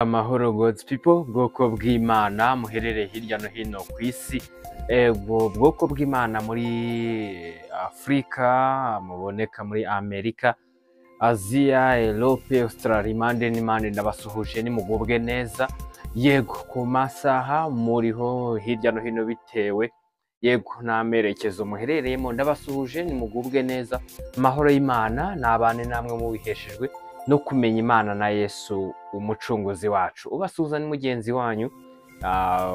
Amahoro God's people, bwoko bw'Imana muherereye hirya no hino ku isi, ego bwoko bw'Imana muri Afurika, muboneka muri Amerika, Aziya, Europe, Australia, impande n'impande, ndabasuhuje, nimugubwe neza. Yego, ku masaha muriho hirya no hino bitewe, yego, n'amerekezo muherereyemo, ndabasuhuje, nimugubwe neza. Amahoro y'Imana nabane namwe mubiheshejwe no kumenya Imana na Yesu umucunguzi wacu. Ubasuhuza ni mugenzi wanyu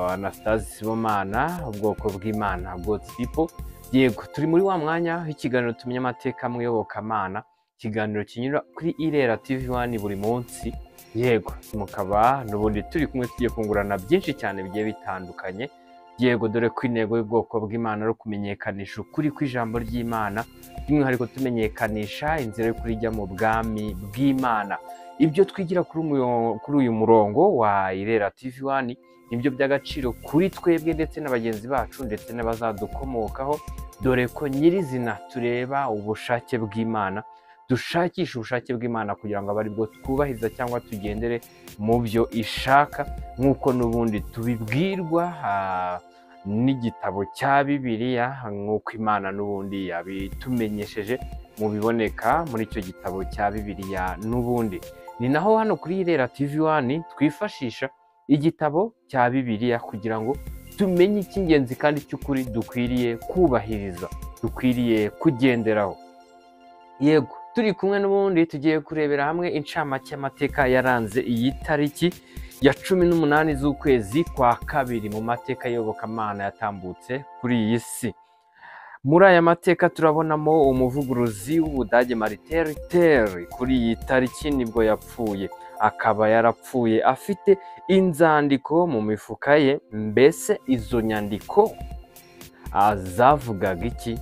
Anastase Sibomana, ubwoko bw'Imana, God's people. Yego, turi muri wa mwanya w'ikiganiro Tumenya Amateka mu Iyobokamana, ikiganiro kinyura kuri Irera TV 1 buri munsi. Yego, mukaba n'ubundi turi kumwe, tugiye kungurana byinshi cyane bigiye bitandukanye. Yego, dore ko intego y'ubwoko bw'Imana ari ukumenyekanisha ukuri kw'ijambo ry'Imana, by'umwihariko tumenyekanisha inzira yo ijya mu bwami bw'Imana. Ibyo twigira kuri uyu murongo wa Irera TV 1 nibyo by'agaciro kuri twebwe ndetse na bagenzi bacu ndetse n'abazadukomokaho, dore ko nyirizina tureba ubushake bw'Imana, dushakisha ubushake bw'Imana kugira ngo abe aribwo twubahiriza cyangwa tugendere mu byo ishaka, nk'uko n'ubundi tubibwirwa n'igitabo cya Bibiliya, nk'uko Imana n'ubundi yabitumenyesheje mu biboneka muri icyo gitabo cya Bibiliya. N'ubundi ni naho hano kuri Irera TV 1 twifashisha igitabo cya Bibiliya kugira ngo tumenye icy'ingenzi kandi cy'ukuri dukwiriye kubahiriza, dukwiriye kugenderaho. Yego, turi kumwe n'ubundi tugiye kurebera hamwe incamake y'amateka yaranze iyi tariki ya 18 z'ukwezi kwa kabiri mu mateka y'Iyobokamana yatambutse kuri iyi si. Muri aya mateka turabonamo umuvuguruzi w'Ubudage Martin Luther. Kuri iyi tariki nibwo yapfuye, akaba yarapfuye afite inzandiko mu mifuka ye. Mbese izo nyandiko zavugaga iki?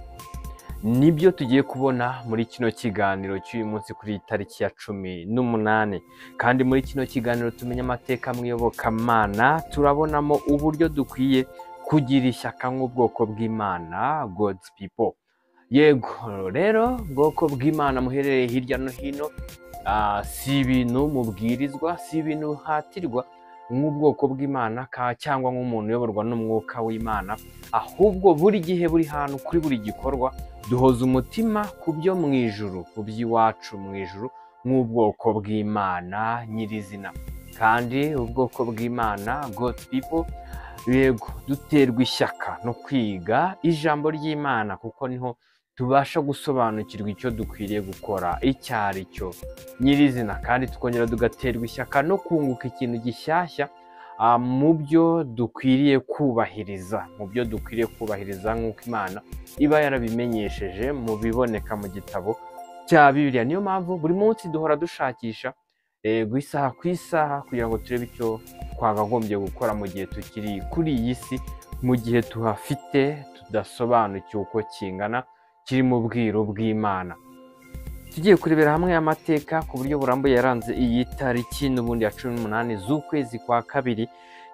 Nibyo tugiye kubona muri kino kiganiro cy'uyu munsi kuri iyi tariki ya 18. Kandi muri kino kiganiro Tumenya Amateka mu Iyobokamana turabonamo uburyo dukwiye kugira ishyaka nk'ubwoko bw'Imana, God's people. Yego rero, bwoko bw'Imana muherereye hirya no hino, si ibintu mubwirizwa, si ibintu hatirwa nk'ubwoko bw'Imana cyangwa nk'umuntu uyoborwa n'umwuka w'Imana, ahubwo buri gihe, buri hantu, kuri buri gikorwa duhoza umutima ku byo mu ijuru, ku by'iwacu mu ijuru nk'ubwoko bw'Imana nyirizina. Kandi ubwoko bw'Imana, God's people, yego, duterwa ishyaka no kwiga ijambo ry'Imana, kuko niho tubasha gusobanukirwa icyo dukwiriye gukora icyo ari cyo nyirizina, kandi tukongera tugaterwa ishyaka no kunguka ikintu gishyashya mu byo dukwiriye kubahiriza, mu byo dukwiriye kubahiriza nk'uko Imana iba yarabimenyesheje mu biboneka mu gitabo cya Bibiliya. Niyo mpamvu buri munsi duhora dushakisha, yego, isaha ku isaha, kugira ngo turebe icyo twakagombye gukora mu gihe tukiri kuri iyi si, mu gihe tuhafite tudasobanukiwe uko kingana, kiri mu bwiru bw'Imana. Tugiye kurebera hamwe amateka ku buryo burambuye yaranze iyi tariki n'ubundi ya 18 z'ukwezi kwa kabiri.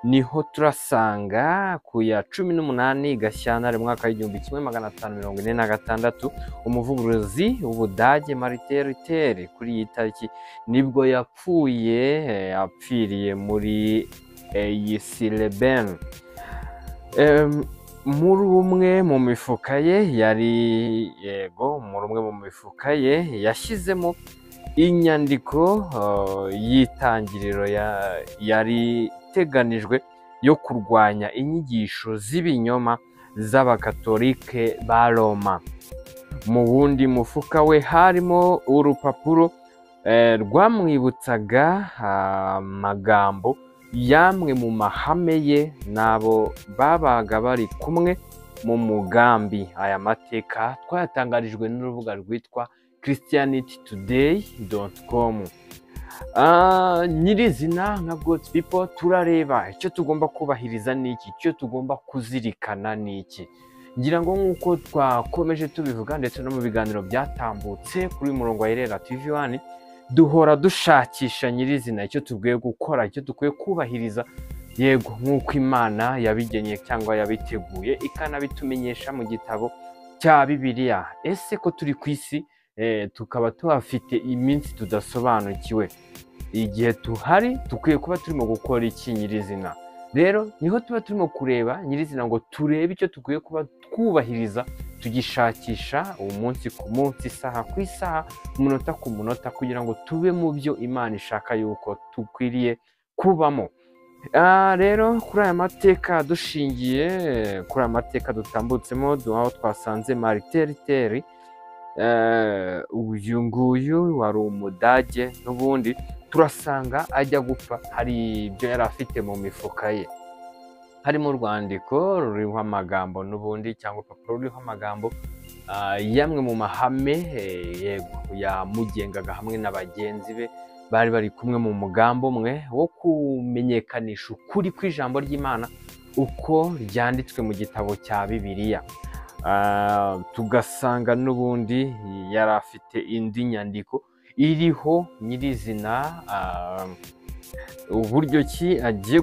Niho turasanga ku ya 18 Gashyantare mwaka w'1546 umuvuguruzi w'Ubudage Martin Luther kuri iyi tariki nibwo yapfuye, apfiriye muri Eisleben. Muri umwe mu mifuka ye yari, yego, muri umwe mu mifuka ye yashyizemo inyandiko y'itangiriro yari iteganijwe yo kurwanya inyigisho z'ibinyoma z'Abakatolike ba Roma. Mu wundi mufuka we harimo urupapuro rwamwibutsaga amagambo y'amwe mu mahame ye n'abo babaga bari kumwe mu mugambi. Aya mateka twayatangarijwe n'urubuga rwitwa christianitytoday.com. Nyirizina nka God's people turareba icyo tugomba kubahiriza ni iki, icyo tugomba kuzirikana ni iki. Ngira ngo nk'uko twakomeje tubivuga ndetse no mu biganiro byatambutse kuri uyu murongo wa Irera TV 1, duhora dushakisha nyirizina icyo tugwiye gukora, icyo dukwiye kubahiriza, yego, nk'uko Imana yabigenye cyangwa yabiteguye ikanabitumenyesha mu gitabo cya Bibiliya. Ese ko turi ku isi, tukaba tuhafite iminsi tudasobanukiwe. Igihe tuhari dukwiye kuba turimo gukora iki nyirizina? Rero niho tuba turimo kureba nyirizina ngo turebe icyo dukwiye kuba twubahiriza, tugishakisha umunsi ku munsi, isaha ku isaha, umunota ku munota, kugira ngo tube mu byo Imana ishaka yuko dukwiriye kubamo. Rero kuri aya mateka, dushingiye kuri aya mateka dutambutsemo, aho twasanze Martin Luther, uyu nguyu wari Umudage n'ubundi, turasanga ajya gupfa hari ibyo yari afite mu mifuka ye, harimo urwandiko ruriho amagambo n'ubundi, cyangwa urupapuro ruriho amagambo yamwe mu mahame, yego, yamugengaga hamwe na bagenzi be bari bari kumwe mu mugambi umwe wo kumenyekanisha ukuri kw'ijambo ry'Imana uko ryanditswe mu gitabo cya Bibiliya. Tugasanga n'ubundi yari afite indi nyandiko iriho nyirizina uburyo ki agiye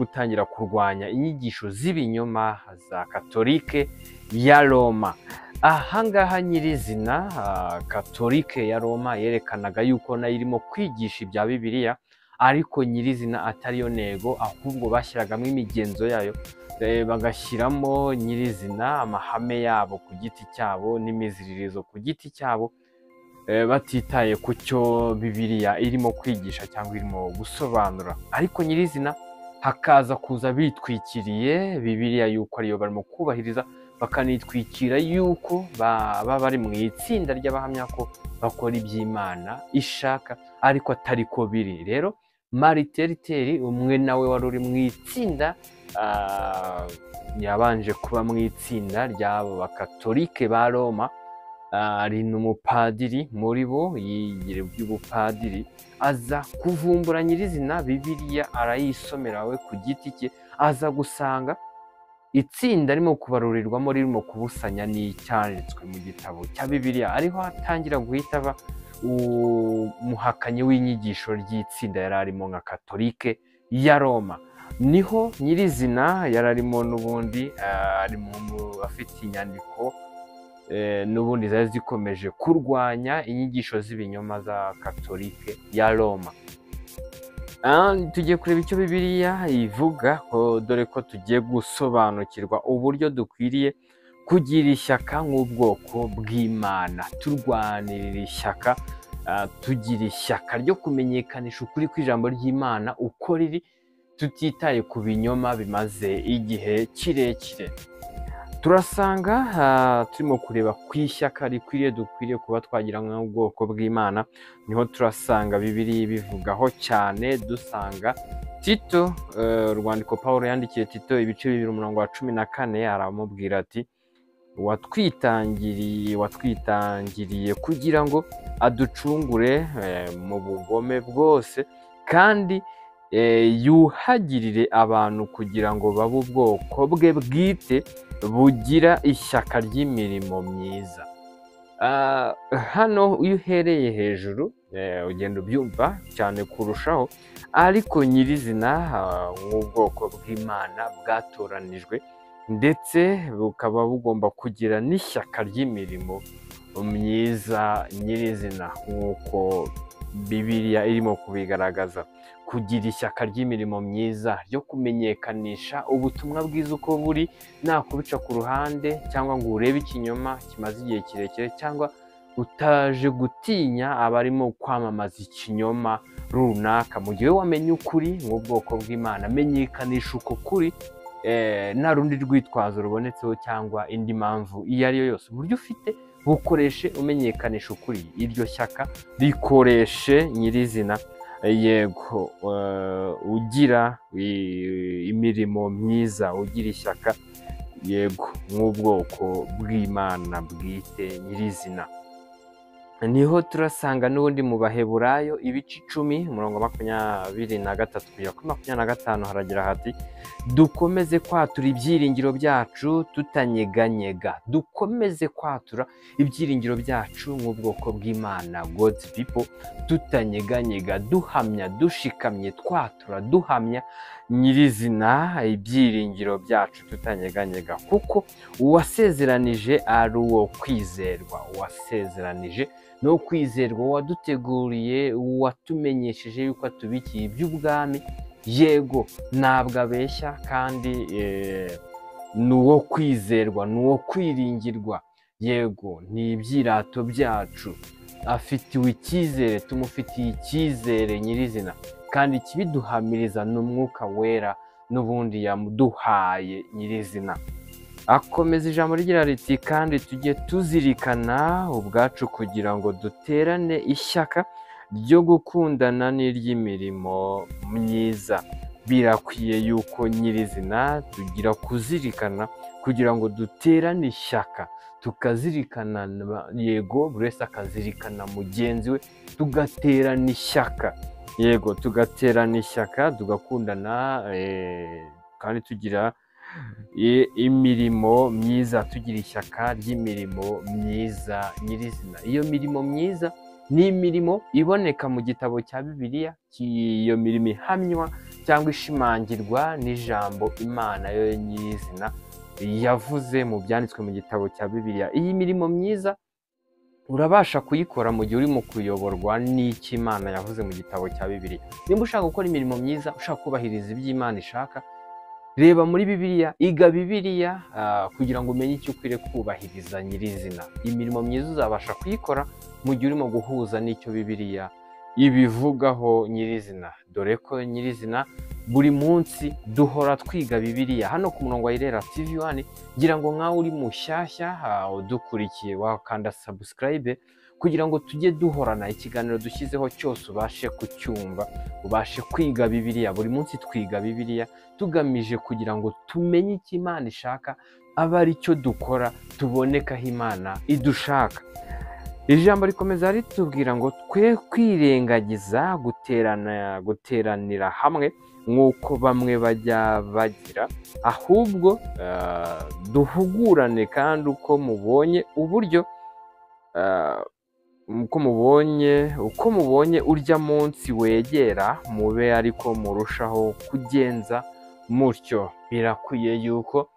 gutangira kurwanya inyigisho z'ibinyoma za Katolike ya Roma. Ahangaha nyirizina Katolike ya Roma yerekanaga yuko nayo irimo kwigisha ibya Bibiliya, ariko nyirizina atariyo ntego, ahubwo bashyiragamo imigenzo yayo, bagashyiramo nyirizina amahame yabo ku giti cyabo n'imiziririzo ku giti cyabo, batitaye ku cyo Bibiliya irimo kwigisha cyangwa irimo gusobanura. Ariko nyirizina hakaza kuza bitwikiriye Bibiliya yuko ariyo barimo kubahiriza, bakanitwikira yuko baba bari mu itsinda ry'abahamya ko bakora iby'Imana ishaka, ariko atari ko biri. Rero Martin Luther, umwe nawe wari uri mu itsinda, yabanje kuba mu itsinda ry'abo Bakatolike ba Roma, ari n'umupadiri muri bo, yigira iby'ubupadiri, aza kuvumbura nyirizina Bibiliya, arayisomera we ku giti cye, aza gusanga itsinda arimo kubarurirwamo ririmo kubusanya n'icyanditswe mu gitabo cya Bibiliya. Ariho atangira guhita aba umuhakanyi w'inyigisho ry'itsinda yari arimo nka Katolike ya Roma. Niho nyirizina yari arimo n'ubundi, ari mu afite inyandiko n'ubundi zari zikomeje kurwanya inyigisho z'ibinyoma za Katolike ya Roma. Tugiye kureba icyo Bibiliya ivuga ko, dore ko tugiye gusobanukirwa uburyo dukwiriye kugira ishyaka nk'ubwoko bw'Imana, turwanirira ishyaka, tugira ishyaka ryo kumenyekanisha ukuri kw'ijambo ry'Imana uko riri, tutitaye ku binyoma bimaze igihe kirekire. Turasanga turimo kureba ku ishyaka rikwiriye dukwiriye kuba twagira nk'ubwoko bw'Imana. Niho turasanga Bibiliya ibivugaho cyane. Dusanga Tito, urwandiko Paul yandikiye Tito, ibice 2, umurongo wa 14, aramubwira ati: Watwitangiriye kugira ngo aducungure mu bugome bwose, kandi yuhagirire abantu kugira ngo babe ubwoko bwe bwite bugira ishyaka ry'imirimo myiza." Hano iyo uhereye hejuru ugenda ubyumva cyane kurushaho, ariko nyirizina nk'ubwoko bw'Imana bwatoranijwe ndetse bukaba bugomba kugira n'ishyaka ry'imirimo myiza nyirizina, nk'uko Bibiliya irimo kubigaragaza, kugira ishyaka ry'imirimo myiza ryo kumenyekanisha ubutumwa bwiza uko buri, nta kubica ku ruhande cyangwa ngo urebe ikinyoma kimaze igihe kirekire, cyangwa utaje gutinya abarimo kwamamaza ikinyoma runaka. Mu gihe wamenye ukuri nk'ubwoko bw'Imana, menyekanisha uko kuri nta rundi rwitwazo rubonetseho cyangwa indi mpamvu iyo ari yo yose. Uburyo ufite bukoreshe umenyekanisha ukuri. Iryo shyaka rikoreshe nyirizina, yego, ugira imirimo myiza, ugira ishyaka, yego, nk'ubwoko bw'Imana bwite nyirizina. Niho turasanga n'ubundi mu Baheburayo, ibice 10, umurongo 23 kugera kuri 25, haragira hati: "Dukomeze kwatura ibyiringiro byacu tutanyeganyega." Dukomeze kwatura ibyiringiro byacu nk'ubwoko bw'Imana, God's people, tutanyeganyega, duhamya, dushikamye, twatura, duhamya nyirizina ibyiringiro byacu tutanyeganyega, kuko uwasezeranije ari uwo kwizerwa. Uwasezeranije No kwizerwa, waduteguriye, watumenyesheje yuko atubikiye iby'ubwami. Yego, ntabwo abeshya kandi ni uwo kwizerwa, ni uwo kwiringirwa. Yego, ni ibyirato byacu, afitiwe icyizere, tumufitiye icyizere nyirizina, kandi ikibiduhamiriza ni umwuka wera n'ubundi yamuduhaye nyirizina. Akomeza ijambo rigira riti kandi tujye tuzirikana ubwacu kugira ngo duterane ishyaka ryo gukundana n'iry'imirimo myiza. Birakwiye yuko nyirizina tugira kuzirikana kugira ngo duterane ishyaka, tukazirikana, yego, buri wese akazirikana mugenzi we, tugaterana ishyaka, yego, tugaterana ishyaka, tugakundana, kandi tugira imirimo myiza, tugira ishyaka ry'imirimo myiza nyirizina. Iyo mirimo myiza ni imirimo iboneka mu gitabo cya Bibiliya, iyo mirimo ihamywa cyangwa ishimangirwa n'ijambo Imana yo nyirizina yavuze mu byanditswe mu gitabo cya Bibiliya. Iyi mirimo myiza urabasha kuyikora mu gihe urimo kuyoborwa n'icyo Imana yavuze mu gitabo cya Bibiliya. Nimba ushaka gukora imirimo myiza, ushaka kubahiriza ibyo Imana ishaka, reba muri Bibiliya, iga Bibiliya kugira ngo umenye icyo ukwiriye kubahiriza nyirizina. Imirimo myiza uzabasha kuyikora mu gihe urimo guhuza n'icyo Bibiliya ibivugaho nyirizina. Dore ko nyirizina buri munsi duhora twiga Bibiliya hano ku murongo wa Irera TV 1. Ngira ngo nkawe uri mushyashya udukurikiye, wakanda subscribe kugira ngo tujye duhorana ikiganiro dushyizeho cyose ubashe kucyumva, ubashe kwiga Bibiliya. Buri munsi twiga Bibiliya tugamije kugira ngo tumenye icyo Imana ishaka, abe ari cyo dukora, tuboneke aho Imana idushaka. Ijambo rikomeza ritubwira ngo twe kwirengagiza guteranira hamwe nk'uko bamwe bajya bagira, ahubwo duhugurane, kandi uko mubonye uburyo uko mubonye urya munsi wegera, mube ariko murushaho kugenza mutyo. Birakwiye yuko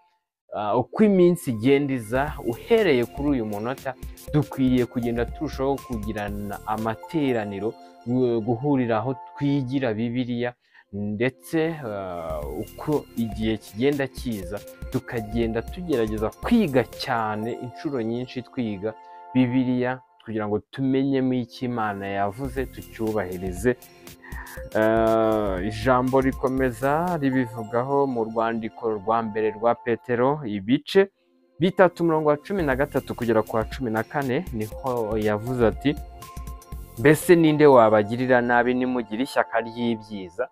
uko iminsi igenda iza, uhereye kuri uyu munota, dukwiriye kugenda turushaho kugirana amateraniro, guhurira aho twigira Bibiliya, ndetse uko igihe kigenda kiza tukagenda tugerageza kwiga cyane, inshuro nyinshi twiga Bibiliya kugira ngo tumenyemo icyo Imana yavuze, tucyubahirize. Ijambo rikomeza ribivugaho mu rwandiko rwa mbere rwa Petero, ibice 3 umurongo wa 13 kugera ku wa 14, niho yavuze ati mbese ninde wabagirira nabi nimugira ishyaka ry'ibyiza?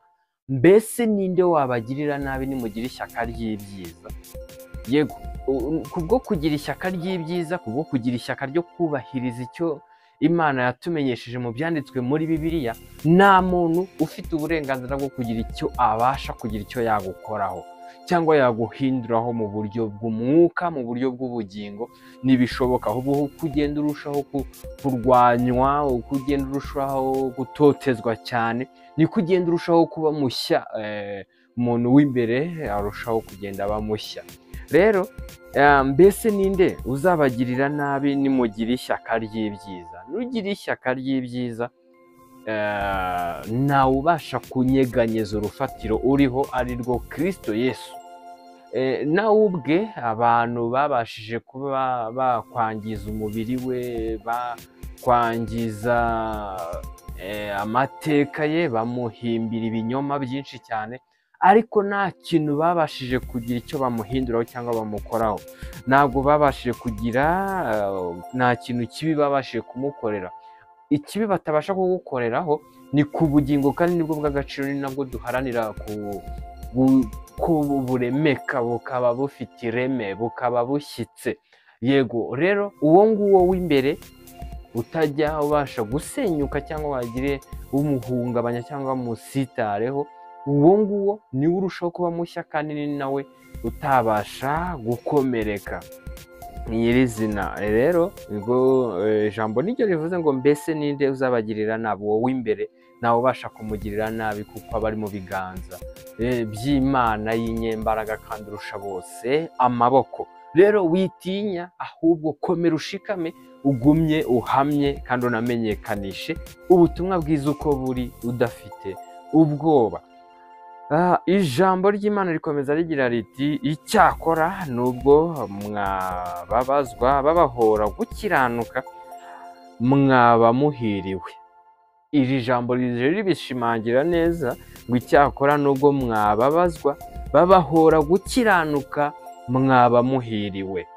Mbese ninde wabagirira nabi nimugira ishyaka ry'ibyiza? Yego, kubwo kugira ishyaka ry'ibyiza, kubwo kugira ishyaka ryo kubahiriza icyo Imana yatumenyesheje mu byanditswe muri Bibiliya, nta muntu ufite uburenganzira bwo kugira icyo abasha kugira icyo yagukoraho cyangwa yaguhinduraho mu buryo bw'umwuka, mu buryo bw'ubugingo. Ntibishoboka. Ahubwo uko ugenda urushaho kurwanywa, uko ugenda urushaho gutotezwa cyane, niko ugenda urushaho kuba mushya. Umuntu w'imbere arushaho kugenda aba mushya. Rero mbese ninde uzabagirira nabi nimugira ishyaka ry'ibyiza? Nugira ishyaka ry'ibyiza, ntawe ubasha kunyeganyeza urufatiro uriho, ari rwo Kristo Yesu. Nawe ubwe abantu babashije kuba bakwangiza umubiri we, bakwangiza amateka ye, bamuhimbira ibinyoma byinshi cyane, ariko nta kintu babashije kugira icyo bamuhinduraho cyangwa bamukoraho. Ntabwo babashije kugira, nta kintu kibi babashije kumukorera. Ikibi batabasha kugukoreraho ni ku bugingo, kandi nibwo bw'agaciro, ni nabwo duharanira ko buremeka, bukaba bufite ireme, bukaba bushyitse. Yego, rero uwo nguwo w'imbere utajya ubasha gusenyuka cyangwa wagire umuhungabanya cyangwa musitareho, uwo nguwo niwe urushaho kuba mushya, kandi ni nawe utabasha gukomereka nyirizina. Rero ijambo niryo rivuze ngo mbese ninde uzabagirira nabi? Uwo w'imbere ntawe ubasha kumugirira nabi, kuko aba ari mu biganza by'Imana y'inyembaraga kandi urusha bose amaboko. Rero witinya, ahubwo komera ushikame, ugumye uhamye kandi unamenyekanishe ubutumwa bwiza uko buri, udafite ubwoba. Ijambo ry'Imana rikomeza rigira riti: icyakora nubwo mwababazwa babahora gukiranuka, mwaba muhiriwe. Iri jambo rije ribishimangira neza ngo icyakora nubwo mwababazwa babahora gukiranuka, mwaba muhiriwe.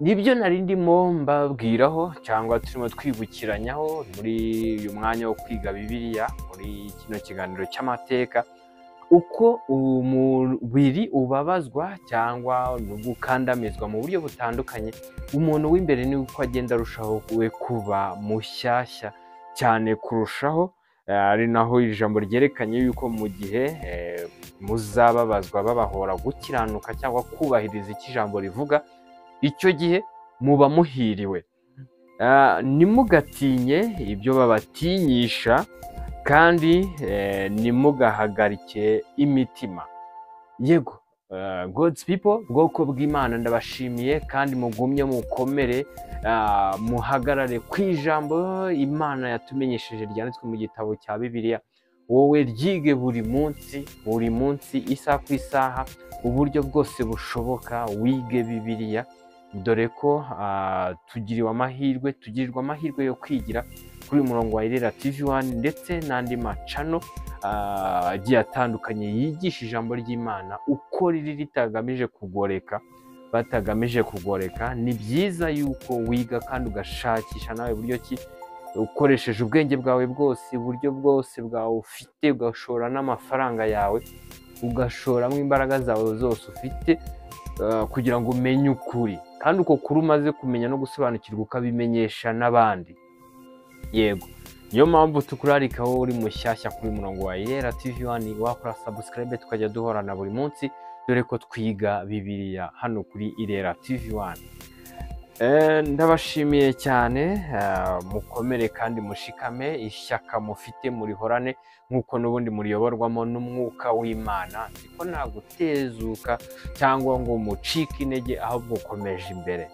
Nibyo nari ndimo mbabwiraho cyangwa turimo twibukiranyaho muri uyu mwanya wo kwiga Bibiliya, muri kino kiganiro cy'amateka, uko umubiri ubabazwa cyangwa nubwo ukandamizwa mu buryo butandukanye, umuntu w'imbere ni uko agenda arushaho we kuba mushyashya cyane kurushaho. Ari naho iri jambo ryerekanye yuko mu gihe muzababazwa babahora gukiranuka cyangwa kubahiriza icyo ijambo rivuga, icyo gihe muba muhiriwe. Ntimugatinye ibyo babatinyisha, kandi ntimugahagarike imitima. Yego, God's people, bwoko bw'Imana, ndabashimiye kandi mugumye mukomere, muhagarare ku ijambo Imana yatumenyesheje ryanditswe mu gitabo cya Bibiliya. Wowe ryige buri munsi, buri munsi, isaha ku isaha, uburyo bwose bushoboka wige Bibiliya, dore ko tugiriwe amahirwe, tugirirwa amahirwe yo kwigira kuri uyu murongo wa Irera TV 1 ndetse n'andi macano agiye atandukanye yigisha ijambo ry'Imana uko riri, ritagamije kugoreka, batagamije kugoreka. Ni byiza yuko wiga kandi ugashakisha nawe buryo ki ukoresheje ubwenge bwawe bwose, uburyo bwose bwawe ufite, ugashora n'amafaranga yawe, ugashoramo imbaraga zawe zose ufite, kugira ngo umenye ukuri, kandi uko kuri umaze kumenya no gusobanukirwa ukabimenyesha n'abandi. Yego, niyo mpamvu tukurarika wowe uri mushyashya kuri murongo wa Irera TV 1, wakora subscribe tukajya duhorana buri munsi, dore ko twiga Bibiliya hano kuri Irera TV 1. Ndabashimiye cyane, mukomere kandi mushikame, ishyaka mufite murihorane nk'uko n'ubundi muriyoborwamo n'umwuka w'Imana. Niko nta gutezuka cyangwa ngo mucike intege, ahubwo ukomeje imbere,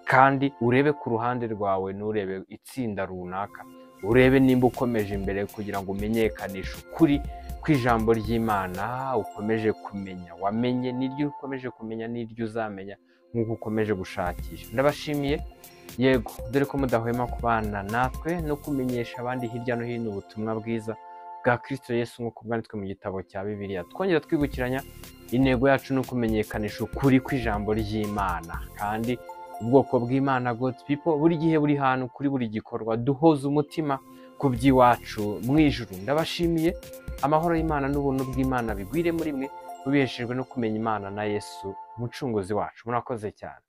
kandi urebe ku ruhande rwawe, nturebe itsinda runaka, urebe nimba ukomeje imbere kugira ngo umenyekanishe ukuri kw'ijambo ry'Imana ukomeje kumenya, wamenye n'iryo ukomeje kumenya n'iryo uzamenya nk'uko ukomeje gushakisha. Ndabashimiye, yego, dore ko mudahwema kubana natwe no kumenyesha abandi hirya no hino ubutumwa bwiza bwa Kristo Yesu nk'uko bwanditswe mu gitabo cya Bibiliya. Twongera twibukiranya, intego yacu ni ukumenyekanisha ukuri kw'ijambo ry'Imana, kandi ubwoko bw'Imana, God's people, buri gihe, buri hantu, kuri buri gikorwa, duhoza umutima ku by'iwacu mu ijuru. Ndabashimiye, amahoro y'Imana n'ubuntu bw'Imana bigwire muri mwe, mubiheshejwe no kumenya Imana na Yesu umucunguzi wacu. Murakoze cyane.